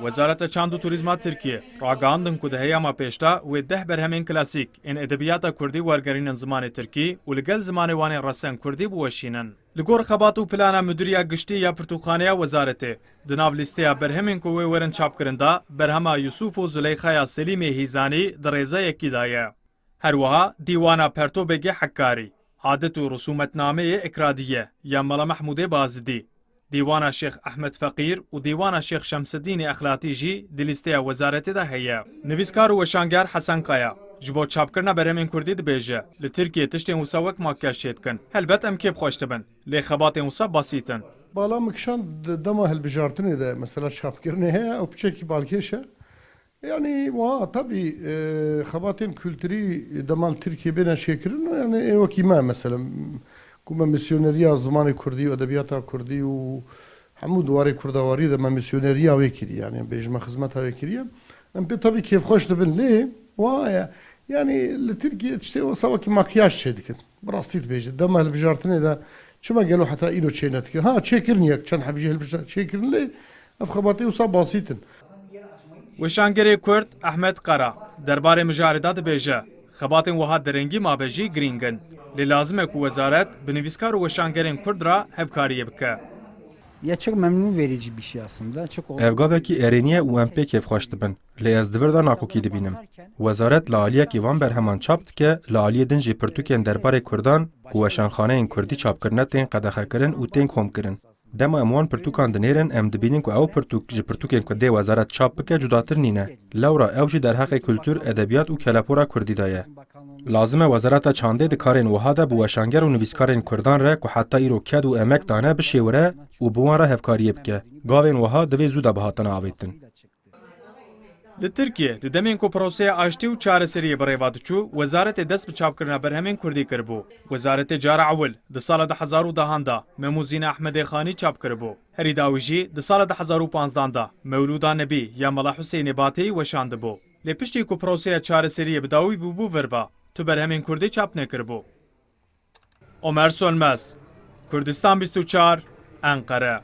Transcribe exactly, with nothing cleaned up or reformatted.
Wezareta Çand û Turîzma Tirkiyê ragihandin ku di heyama pêş de wê deh berhemên klasîk ên edebiyata kurdî wergerînin zimanê tirkî û li gel zimanê wan ên resen kurdî biweşînin. Li gor xebat û plana Mudiriya Giştî ya Pirtûkxaneya Wezaretê, di nav lîsteya berhemên ku wê werin çapkirin de berhema Yusuf û Zuleyxaya Selîmê Hîzanî di rêza yekî de ye. Her wiha dîwana Perto Begê Hekkarî, Adet û Risûmetnameyê Ikradiye ya Mela Mehmûdê Bazidî, Dîwana Şêx Ehmed Feqîr û Dîwana Şêx Şemsedînê Exlatî jî di lîsteya wezaretê de heye. Nivîskar û weşanger Hesen Kaya ji bo çapkirina berhemên kurdî dibêje, li Tirkiyê tiştên wisa wek makyaj çêdikin. Helbet em kêfxweş dibin, lê xebatên wisa basît in. Bala min kişand di dema hilbijartinê de mesela çapkirinê heye, ew piçekî balkêş e. Yanî, wa, tabî, e, xebatên kulturî dema li Tirkiyê bêne çêkirin, yanî, ê wekî me, mesela, ku me misyoneriya zimanê kurdî û edebiyata kurdî û hemû diwarê kurdawarî de me misyoneriya wê kirî, yanî, bêjime xizmeta wê kiriye. Em pê tabî kêfxweş dibin, lê wa ye. Yanî, li Tirkiyê tiştê wisa wekî makyaj çêdikin. Bi rastî dibêje, dema hilbijartinê de çima gelo heta îro çê nedikin? Ha, çêkirin yek, çend heb jî hilbijart-, çêkirin, lê ev xebatê wisa basît in. Weşangerê Kurd Ehmed Qara derbarê mijarê de dibêje, xebatên wiha derengî mabe jî girîng in. Lê lazim e ku wezaret bi nivîskar û weşangerên Kurd re hevkariyê bike. Ya çok memnun verici bir şey aslında. Çok Ev gavekî erênî ye û em pê kêfxweş dibin. Lê ez di vir de nakokî dibînim. Wezaret li aliyekî van berheman çap dike, li aliyê din jî pirtûkên derbarê Kurdan ku weşanxaneyên Kurdî çap kirine tên qedexekirin û tên komkirin. Dema em wan pirtûkan dinêrin, em dibînin ku ew pirtûk ji pirtûkên ku dê wezaret çap bike cudatir nîne. Lewra ew jî derheqê kultur, edebiyat û kelepora Kurdî de ye. Lazim e Wezareta Çandê di karên wiha de bi weşanger û nivîskarên Kurdan re ku heta îro ked û emek dane bişêwire û bi wan re hevkariyê bike. Gavên wiha divê zû de bihatin avêtin. Li Tirkiyê di demên ku proseya aştî û çareseriyê bi rê ve diçû, wezaretê dest bi çapkirina berhemên kurdî kiribû. Wezaretê cara ewil di sala du hezar û dehan de Mem û Zîna Ehmedê Xanî çap kiribû. Herî dawî jî di sala du hezar û panzdan de Mewlûda Nebî ya Mela Huseyinê Bateyî weşandibû. Lê piştî ku proseya çareseriyê bi dawî bûbû vir ve, tu berhemên kurdî çap nekiribû. Omer Sönmez, Kurdistan bîst û çar, Enqere.